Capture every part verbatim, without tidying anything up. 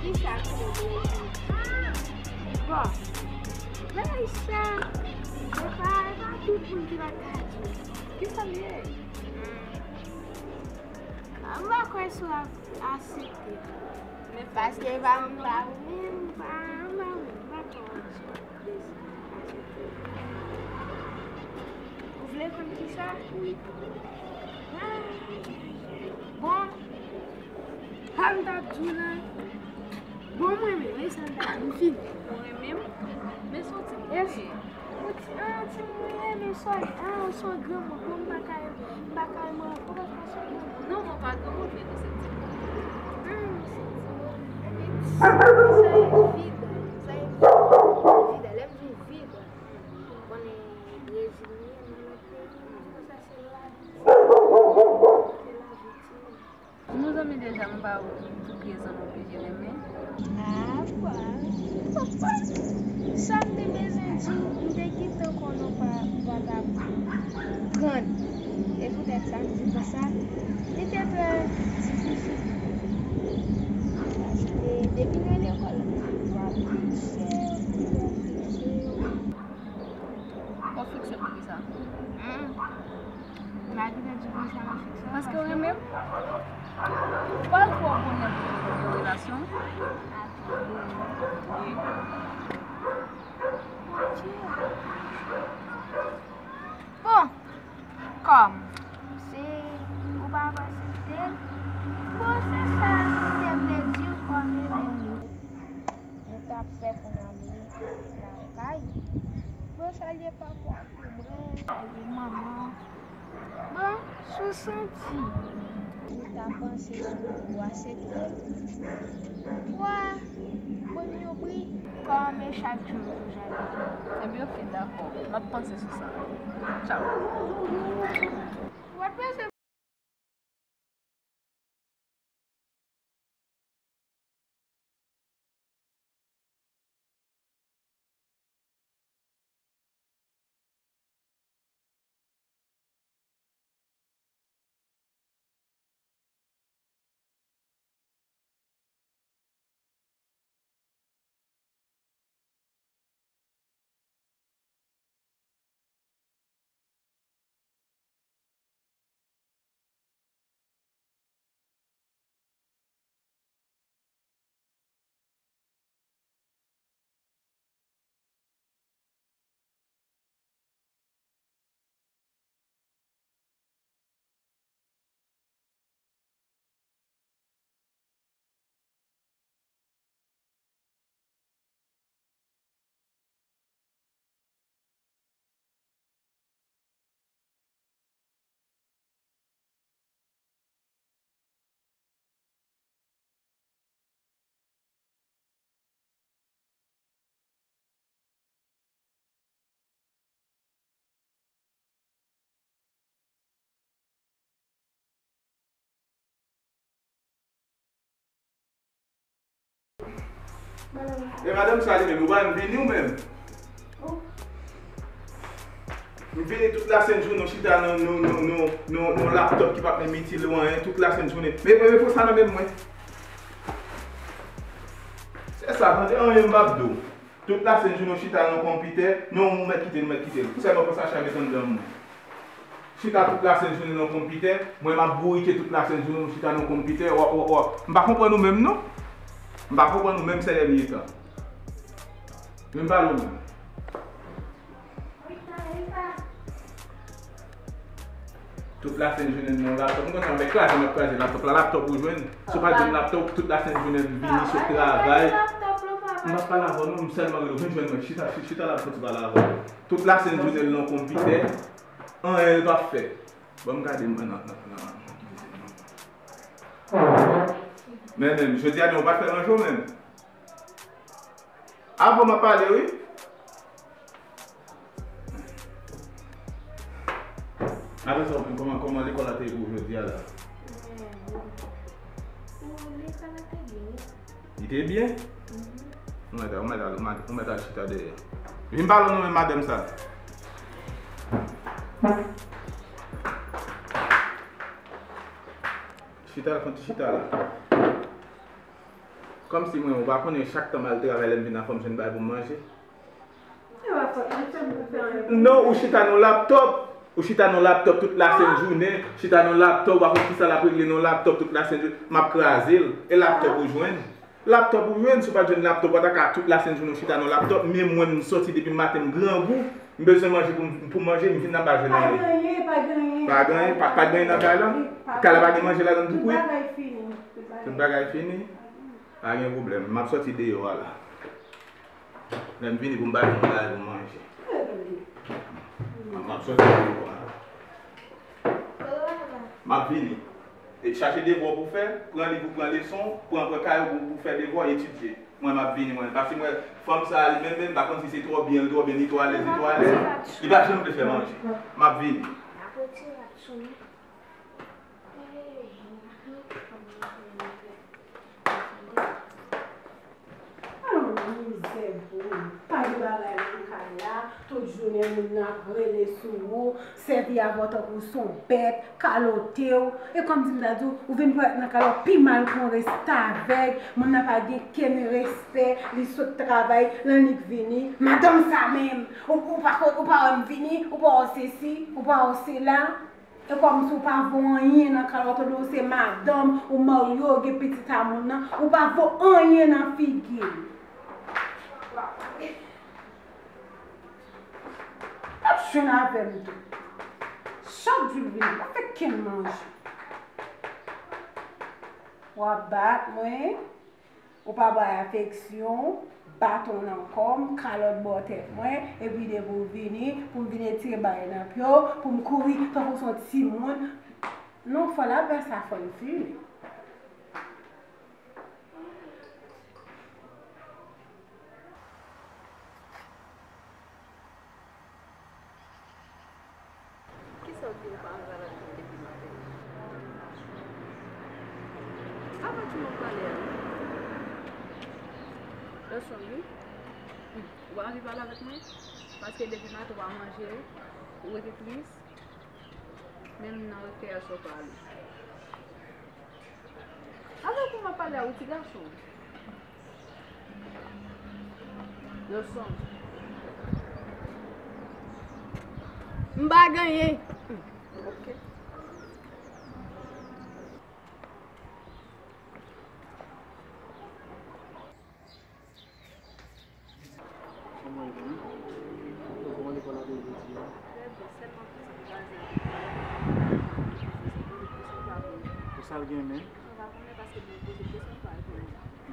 Kisa ki yo vle di? Bon, bagay sa, e pa, e pa tout moun ki pa ka di. Kisa l ye? M pa kwè si w ap aksepte. Paske e pa, m pa ou menm, m pa, m pa ou menm, m pa kwè w. Ou vle konn kisa? Wi. Ah. Bon, sa m t ap di w la. Bon, mwen menm, e sa m t ap di w, m fini. Ou renmen m? Men se yon ti moun li ye. Yon ti, ah, ti moun li ye, men swa, ah, swa granmoun, bon, m pa ka, m pa ka, mwen, ou pa ka swa granmoun. Non, mwen pa granmoun, men nou se ti moun. Ah, se ti moun. Sa e vid, sa e vid, lè m di vid. Konnen Brezil li ye, nan lòt peyi, men konsa se lavi. Se lavi, timoun. Si nou zanmi deja, m pa wè pou ki rezon nou oblije renmen. Ah, papa. Sa m te bezwen di w, m te gentan konnen w pa, w pa t ap pran. E poutèt sa, m di konsa, li te trè difisil pou mwen. Paske depi nan lekòl, w ap fikse, w ap fikse. Ou fikse pou kisa? Hmm. Malgre di konsa, mwen fikse. Paske w renmen m? Ou pa l twò konnen pou yon relasyon? Atann. Bon, kòm se ou pa aksepte, bon, se sa m te vle di w kòm renmen m. Nou t ap fè pou n ale lakay. Bon, salye papa pou mwen, salye manman. Bon, si w santi ou ta panse sou pou w aksepte, w a ban m yon bri. Kòm e chak jou nou toujou avèk nou. Ebyen, oke, dakò. M ap panse sou sa. Tchaw. W ap panse E madanm sa li menm, ou pa menm vini ou menm? M vini tout lasent jounen, w chita nan, nan, nan, nan, nan, nan laptòp ki pa t menm itil ou anyen, tout lasent jounen. Men, men, men pran sa nan men mwen. Se sa, tande, anyen m p ap di w. Tout lasent jounen w chita nan konpitè, non, ou mèt kite l, ou mèt kite l. Pou sèlman pran sa chay met anndan mwen. Chita tout lasent jounen nan konpitè, mwen m ap bourike tout lasent jounen, ou chita nan konpitè, w ap, w ap, w ap. M pa konprann ou menm, non. M pa konprann ou menm, sè dènye tan. Men m pale w menm. Tout lasent jounen nan laptòp. M kontan avèk kraze, m ap kraze laptòp la. Laptòp ou jwenn. Si w pa jwenn laptòp, tout lasent jounen m vini sot travay. M ap pale avè w non, m sèlman rele w. Vin jwenn mwen. Chita, chita, chita la pou ti pale avè w. Tout lasent jounen l nan konpitè. Anyen l p ap fè. Ban m gade mwen nan, nan, nan. Men, men, jodi a, non, ou pa t fè ranje w menm. Avan m ap pale, wi. Apre sa, kòman, kòman lekòl la te ye pou w jodi a la? Lekòl la te byen, wi. Li te byen? Mhm. Ou mèt al, ou mèt al, ou mèt al chita dèyè. Vin pale non, men madanm sa. Chita la, fè yon ti chita la. Kòmsi mwen, ou pa konnen chak tan m al travay, lè m vin la, fò m jwenn bagay pou m manje. E pa fòt mwen, se mwen k fè anyen. Non, ou chita nan laptòp. Ou chita nan laptòp tout lasent jounen. Chita nan laptòp, ou pa konn kisa l ap regle nan laptòp tout lasent jounen. M ap kraze l. E laptòp ou jwenn? Laptòp ou jwenn, si w pa t jwenn laptòp, w pa ta ka tout lasent jounen w chita nan laptòp. Men mwen, m sòti depi maten, m grangou, m bezwen manje pou m, pou m manje, m vin la, m pa jwenn anyen. Pa genyen, pa genyen. Pa genyen, pa, pa genyen nan kay la? Kay la pa gen manje ladan l tou pwen? Tout bagay fini. Tout bagay fini? Pa gen pwoblèm, m ap sòti deyò a la. Lè m vini pou m ba nou bagay pou manje. M ap sòti pou mwen. M ap vini. E chache devwa pou fè, pran liv ou pran leson, pran, pran kay ou pou, pou fè devwa, etidye. Mwen, m ap vini, mwen. Paske mwen, fanm sa a, li menm, menm, m pa konn si se twò byen, li twò byen, li twò alèz, li twò alèz. Li pa janm vle fè manje. M ap vini. Alon mizè vre, pa gen bagay nan kay la, tout jounen moun nan ap rele sou ou, sèvi avè w tankou s on bèt, kalote w. E kòmsi m ta di w, ou vin parèt nan kay la, w pi mal ke yon restavèg, moun nan pa gen kenn respè, li sot travay, l annik vini. Madanm sa menm, ou, ou pa, ou pa wè m vini, ou pa wè sesi, ou pa wè sela. E kòmsi w pa vo anyen nan kay la, w tande w se madanm, ou marye, w gen pitit a moun nan, ou pa vo anyen nan figi l. Ap jwenn avè m tou. Chak jou l vini, pa fè kenn manje. W ap bat mwen. Ou pa bay afeksyon, baton nan kò m, kalòt bò tèt mwen, epi depi w vini, pou m vin etire bagay nan pye w, pou m kouri tankou s on timoun. Non, fò l ap fè sa, fò l fini. Kisa w di ou pa anvi pale avèk mwen depi maten? Avèk ki moun m pale a? Lèson wi. Ou pa anvi pale avèk mwen? Paske depi maten ou pa manje, ou rete tris. Menm nan rekreyasyon w pa ale. Avèk ou m ap pale a wi, ti gason. Yo sonm. M pa genyen. Ok. Kòman l ye menm? Kòman lekòl ap ye jodi a? Trè byen, sèlman pitit kraze. Pou sa l gen menm? Mwen pa konnen paske mwen poze kesyon sa a pou li.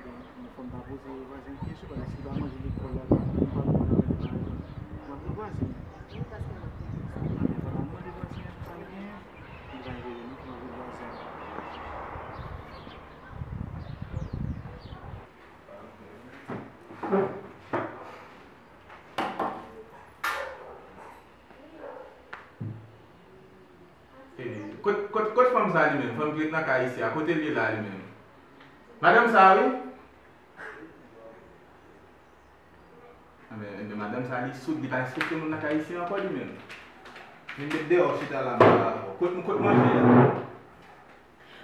Bon, fò m ta poze vwazen an kesyon, paske si li pa manje lekòl la, li pa konn avèk li. M ap nan vwazen an. Wi, paske l ap gen sa. Ebyen, fò m al mande vwazen an sa l genyen. Li pa jere non, fò m al jwenn vwazen an. Kot, kot, kot fanm sa li menm? Fanm ki ret nan kay isi a, kote l ye la li menm? Madanm sa wi. Enben, enben, madanm sa li soud, li pa respekte moun nan kay isi ankò li menm. Vin met deyò chita la, m pale avè w. Kot, kot manje a?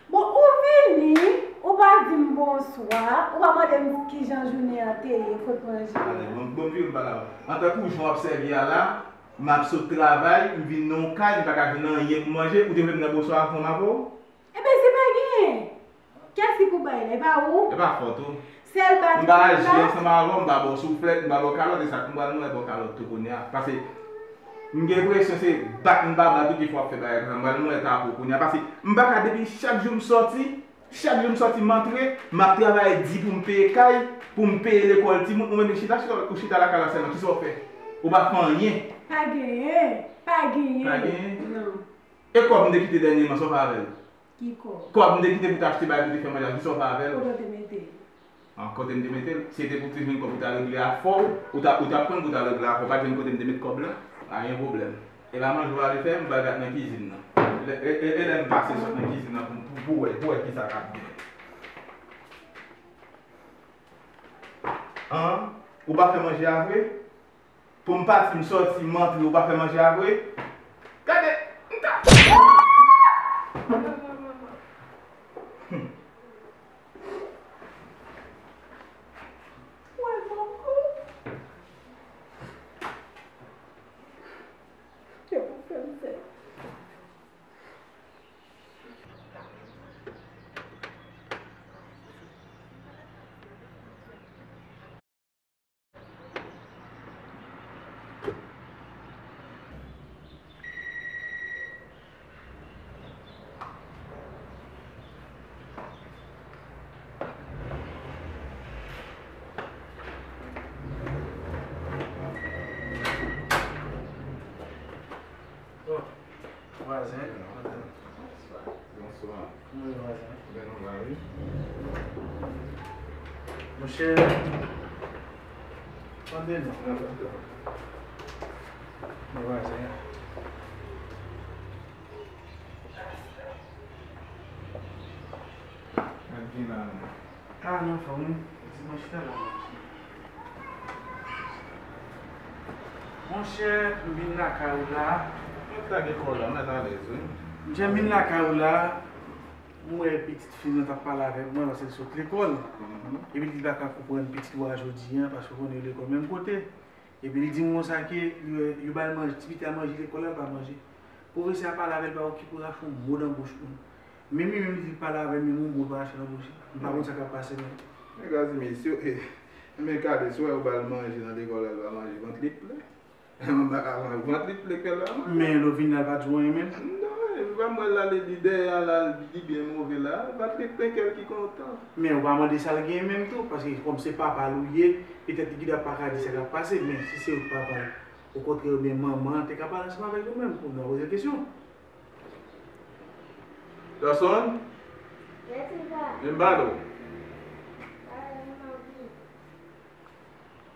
Bon, ou vini, ou pa di m bonswa, ou pa mande m kijan jounen an te ye, kot manje a. Bon, bon, vire m pale avè w. Antanke w jan w ap sèvi a la, m ap sot travay, m vin nan yon kay, m pa ka jwenn anyen pou manje, ou te vle m nan bonswa ansanm avè w? Ebyen, se pa genyen. Kiyès ki pou bay la? E pa ou? E pa fòt ou. Sèl bat ou. M pa aji ansanm avè w, m pa ba w souflèt, m pa ba w kalòt, e sa k m pral mwen ba w kalòt tou kounye a. Paske m gen enpresyon se bat m pa bat ou ki fè w ap fè bagay konsa. M pral mwen ta pou kounye a. Paske m pa ka depi chak jou m sòti, chak jou m sòti m antre, m ap travay di pou m peye kay, pou m peye lekòl timoun, ou menm chita, chita, ou chita lakay la sèlman, kisa w fè? Ou pa fè anyen. Pa genyen, pa genyen. Pa genyen? Non. E kòb m te kite dènyèman, sa w fè avè l? Ki kòb? Kòb m te kite pou w te achte bagay pou w te fè manje a, kisa w fè avè l? Kote w te mete l? An, kote m te mete l? Si se te pou w te jwenn kòb pou w ta regle afè w, ou ta, ou t ap pran l pou w ta regle afè w, ou pa t jwenn kote m te met kòb la? Pa gen pwoblèm. E pa manje w ale fè, m pral gat nan kizin nan. Lè, e, e, e lè m pase sot nan kizin nan pou, pou, pou wè, pou wè kisa k ap gen. An, ou pa fè manje a vre? Pou m pati, m sòti, m antre, ou pa fè manje a vre? Gade, m ta. Vwazen. Bonswa. Wi, vwazen. Byen, nou la, wi. Monchè, tande non. Wi, vwazen. Mwen vin la, non. Ah non, fanmi, di mwen chita la. Monchè, m vin lakay ou la. Mwen ta gen kò la, mwen alèz, wi. Monchè, m vin lakay ou la, m wè pitit fi nan t ap pale avèk mwen, paske l sot lekòl. Mhm. Epi li pa ka konprann pitit ou a jodi a, paske w konnen yo lekòl menm kote. Epi li di m konsa ke yo, yo ba l manje, ti pitit la manje lekòl la, l pa manje. Pwofesè a pale avè l, pa okipe l, rache yon mo nan bouch moun. Menm li menm li di l pale avè l, menm yon mo l pa rache nan bouch li. M pa konn sa k ap pase menm. Men Gazimir, si w, men gade, si w wè yo ba l manje nan lekòl la, l pa manje, vant li ple. M pa ka manje, vant li ple kè la. Men lè w vin la, l pa di w anyen menm. Non, m pa mwen la, li, li dèyè a la, li byen move la, vant li ple kè l ki kontan. Men ou pa mande sa l gen menm tou, paske kòm se papa l ou ye, petèt li gentan pa ka di sa k ap pase, men si se ou k papa l, okontrè, oubyen manman an te ka pale ansanm avèk ou menm pou nou poze l kesyon. Dawson? Yes, papa. Vin pale w. Pale, m anvi.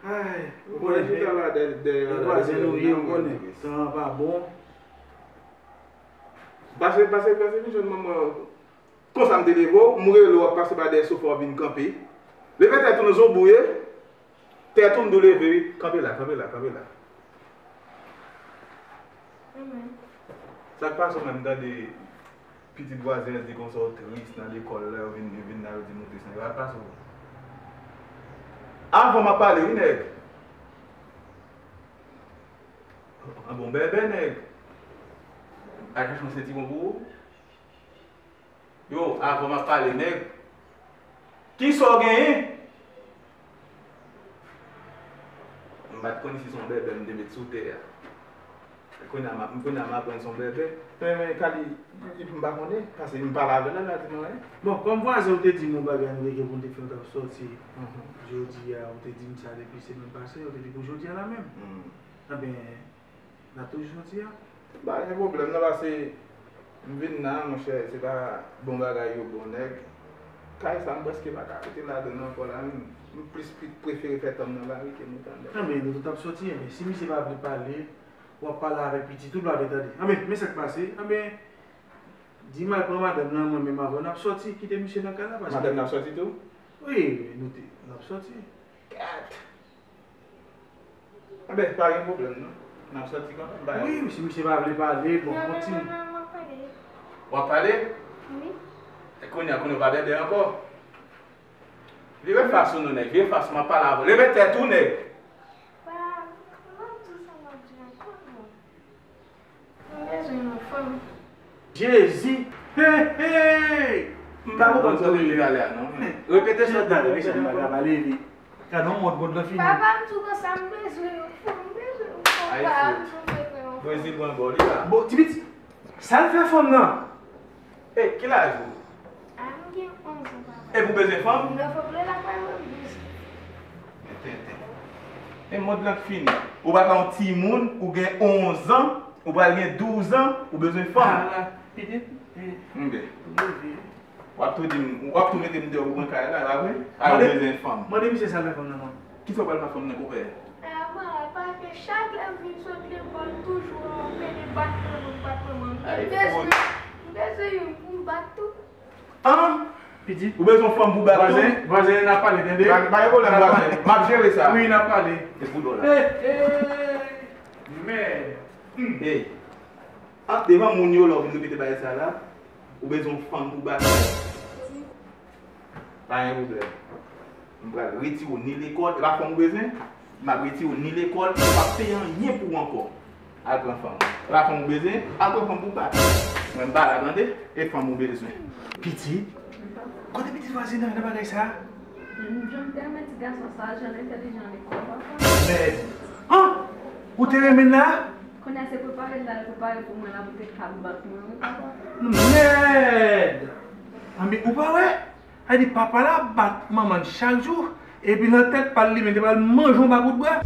Ay, ou konnen, vwazen nou ye, ou konnen. Tan an pa bon. Pase, pase, pase, vin jwenn manman. Konsa m te leve w, m rele w, w ap pase pa dèyè sofa, w vin kanpe. Leve tèt ou, non, zonbou ye. Tèt ou, m di w leve, wi. Kanpe la, kanpe la, kanpe la. Sa k pase w menm, m tande pitit vwazen an di konsa w tris nan lekòl la, yo vin, yo vin la, yo di nou tris nan lekòl. Sa k pase w? Avan m ap pale, wi, nèg. An bon bèbè, nèg. Al chache yon sentiwon pou ou. Yo, avan m ap pale, nèg. Kisa w genyen? M pa t konn si se yon bèbè m te met sou tè a. Kounye a m ap, kounye a m aprann se yon bèbè. Men, men, Kali, m pa konnen, paske m pale avè l la, l pa di m anyen. Bon, kòm vwazen ou te di m yon bagay nou te gen pou n te fè, nou t ap sòti. Mhm. Jodi a, ou te di m sa depi semèn pase, ou te di pou jodi a la menm. Mhm. Anben, n ap toujou sòti a. Pa gen pwoblèm non, paske m vin la, monchè, se pa bon bagay yo bon nèg. Kay sa, m prèske pa ka rete ladan l ankò la, m, m plis prefere fè tan m nan lari ke mouton dèyè. Anben, nou tout ap sòti, enben, si misye pa vle pale, w ap pale avèk pitit ou, l pa vle tande. Anben, men sa k pase, anben, di m al pran madanm nan, mwen menm avè w, n ap sòti, kite misye nan kay la, paske madanm nan sòti tou? Wi, nou te, n ap sòti. Gad! Enben, pa gen pwoblèm non. N ap sòti kanmenm, pa gen pwoblèm. Wi, si misye pa vle pale, bon, kontinye. W ap pale? Wi. E kounye a, kounye a w pa bèbè ankò. Vire fas ou non, nèg. Vire fas ou, m ap pale avè w. Leve tèt ou, nèg. Pa, m ap di sa m ap di ankò, non. M bezwen yon fanm. Jezi! Hey, hey! M pa konprann sa w te di talè a, non. Repete sa w te di. Gade yon mòd, mòd lan fini. Papa, m di w konsa, m bezwen yon fanm, m bezwen yon fanm. Ay, pa fout. Brezil pran gòl li la. Bon, ti pitit, sa l fè fanm nan? Ey, ki laj ou? A, m gen onz an, papa. Epi w bezwen fanm? M nan fanm nan lakay mwen, m bezwen. Tenten. E mond lan k fini. Ou pa ka yon timoun, ou gen onz an, ou pral gen douz an, ou bezwen fanm. Ala, pitit. Enben. W ap tou di m, w ap tou mete m deyò pou pran kay la, e pa vre? A, ou bezwen fanm. Mande misye sa l fè fanm nan non. Kisa w pral fè fanm nan, konpè? A, mwen, paske chak lè m vin sot lekòl, toujou yon pede bat manman m, bat manman m. M bezwen, m bezwen youn pou m bat tou. An? Pitit. Ou bezwen yon fanm pou bat tou? Vwazen, vwazen, n ap pale, tande? Pa, pa gen pwoblèm, vwazen. M ap jere sa. Wi, n ap pale. Se pou do la. Hey, hey. Mèd. Hey. Ant devan moun yo, lè w vin repete bagay sa la, ou bezwen yon fanm pou bat. Pa gen pwoblèm. M pral retire w ni lekòl, e pa fanm ou bezwen? M ap retire w ni lekòl, m p ap peye anyen pou ou ankò. Al pran fanm. E pa fanm ou bezwen? Al pran fanm pou bat. Mwen m pa la, tande? E fanm ou bezwen. Pitit? Kote pitit vwazen nan, nan bagay sa? M janm te renmen ti gason sa, jan l entèlijan lekòl, papa. Mèd. An! Ou te renmen l la? Kounye a se prepare l la, l prepare pou mwen la, pou te ka bat mwen, wi, papa. Mèd! Anben, ou pa wè? Sa di papa la ap bat manman l chak jou, epi nan tèt pa l, li menm te pral manje yon bagout bwa.